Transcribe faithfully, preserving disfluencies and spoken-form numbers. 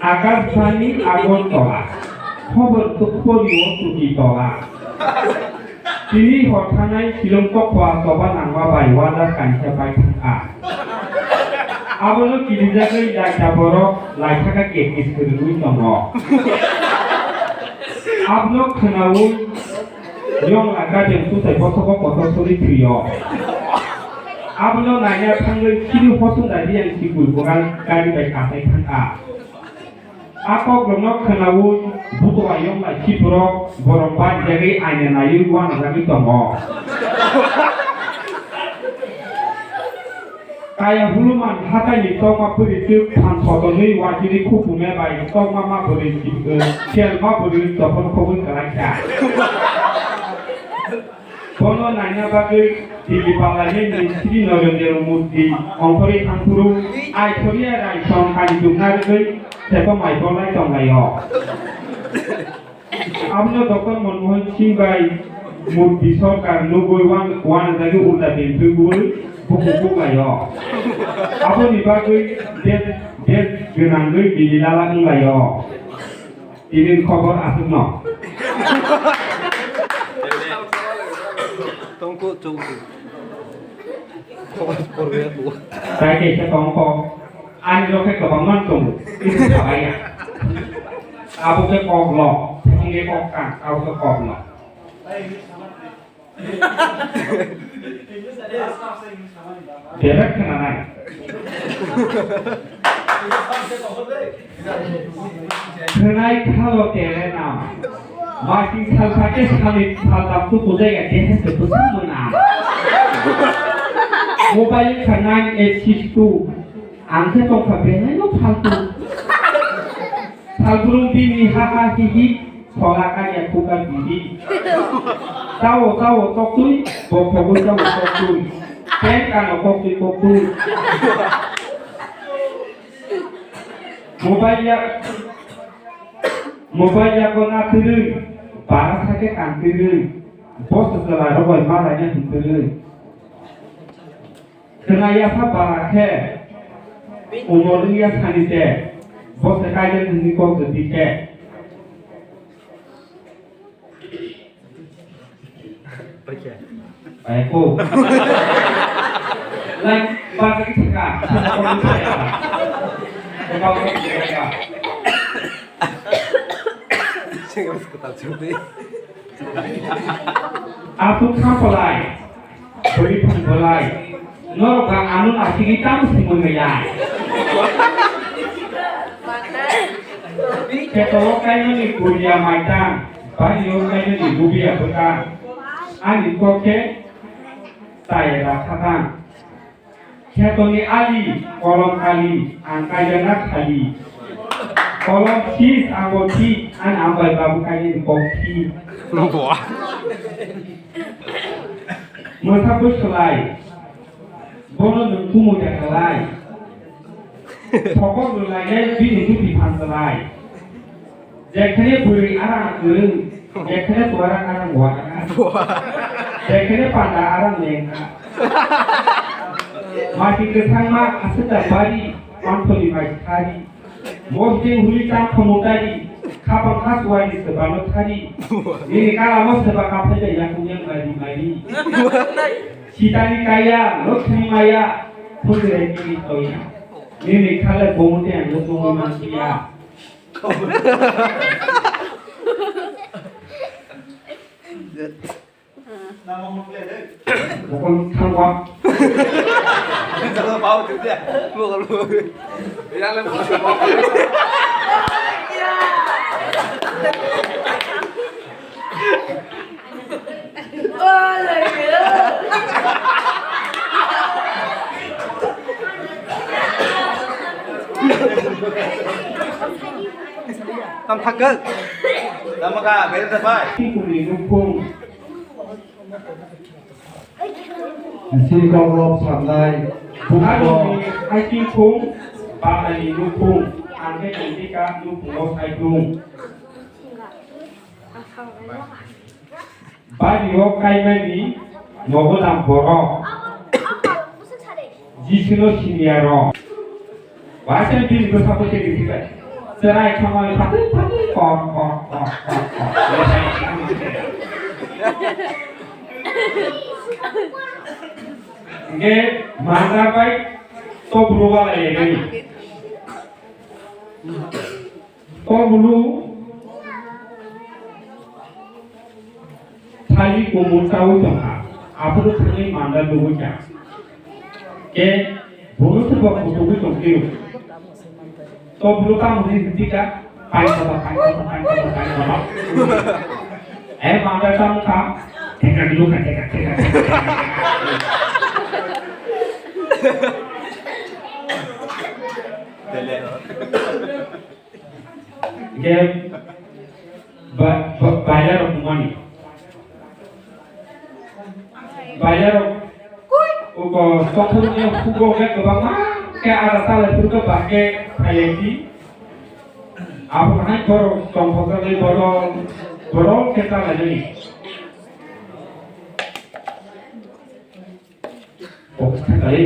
Akashbani Agartala, khobor tukpori o tuki tola. Tini hor thanai film kokwa toba nangma bai wala kaisa bai thangkha. Abono kirijagwi laita borok laithaka kekis kwrwngwi tongo. Abono khwnaui yong laka beng tutai bosogo kotor sori thwio. Abono naina thangwi chini hosung dadi yang sikul bugal gari bai katai thangkha. A kokrokno khwnaui buto ayong bai siphurok borok bajagwi aina naiwi uanajagwi tongo. Kaya huluman hataini tokma puri twk phan sotonwi watini khupune bai tokma ma bwrwi si-, eh, sel ma bwrwi topon khogwi kwlaikha. Bono naina bagwi Delhi palaini Shri Narendra Modi ongkhorwi thangphuru Aishwarya Rai song kani dukna rwgwi thepa mai bolai tonglaio. Abono Doctor Manmohan Singh bai Modi sorkar nugwi wan-, wanajagwi ulta bemtwi gubui bukhuk buklaio. Aboni bagwi desh, desh gwnangwi Delhi lala wnglaio. Tini khobor aswkno. Tongko chongko. Khobor porbe ko. Tai kaisa tongko. Ani rokhe kwbangma tongo. Ini sabaya. Abo khe koklo. Ini kok kang. Abo khe koklo. Bebek khwnanai. Khwnai khalo tere nam. Masing salsa khe sali saltam tu kujai ya dehe se bwswk mwnam. Mobile kha nine eight six two. Ang khe tongkha belai no phaltu. Salbrung bini ha ha hi hi, phola kanya khuka bini. Tao, tao, toktui, bokhogwi tao toktui. Pen kano koktui, koktui. Mobile ya, mobile ya ko na tiri, bara sake kan tiri, bos sela rogoi malai ya tiri. Khwnaya sa bara khe, umor wngya sani se, bo se kailen hwnwi kok jodi khe. Bai ko. Lai, ba ka ki thaka. Sing kwtal chukdi. Aswk kha phalai, bwrwi thang phalai, norok ba ano naisingwi tamo singwi maya. Khetoro kainani kuria maitang, bario kainani bubiya bwtang, ani kok khe tayera khatang. Khetoni ali, kolom kali, ang kaijakna khali. Kolom sis, ang bo thik, ang ambai babu kainani kok thik. Bo. Mwsa bwswlai, bono nwng kumui da khlai. Thokok rwlainai bini duti phan kwlai. Jekhene bwrwi arang kwrwng, jekhene tuarang arang uarang. Jekhene panda arang lengkha. Mati kwthangma aswk da bari, mantholi mai sari. Mosdeng huli chang khamutari, khapang khasuaini swbano thari. Nini kalamo swba kaphai bai yakung yang mari mari. Sitani kaya, Lokshmi maya, phujirai nini toya. Nini khala bomote ang lokmo mansiya. Bokol thangwa. Bokol, bokol. Tam thakgwk. Tamo kha, bere ta bai. Sikni nukhung. Sikok lok sabnai. Bukbo. Ani sikung, bakani nukhung. Angke tangdika nukhungo saitung. Bari o kaimani nogo dam borok. Jisuno siniya rok. Waisa bini bwsa bwsai ni thikbai. Chwrai thangwi phatwi phatwi kom kom kom kom kom. Hwnkhe manda bai tobru walai laimani. Tobru thali kumur chawi tongkha, aphuru thangwi manda nugwi kha. Khe bono soba kuchugwi tongphio. Tobru tamo hwnwi hwnkhe kha, pai soba, pai soba, pai soba, pai soba. Eh, manda tamo kha, theka dilu kha, theka, theka, theka. Hingke ba-, ba-, baila rok wngmani. Baila rok uko tongthokni hugo khe kwbangma khe ada talai phuru khe bang khe phailai di. Abo hai borok tongthokjagwi bodol, bodol khe talainani. Kok sakali.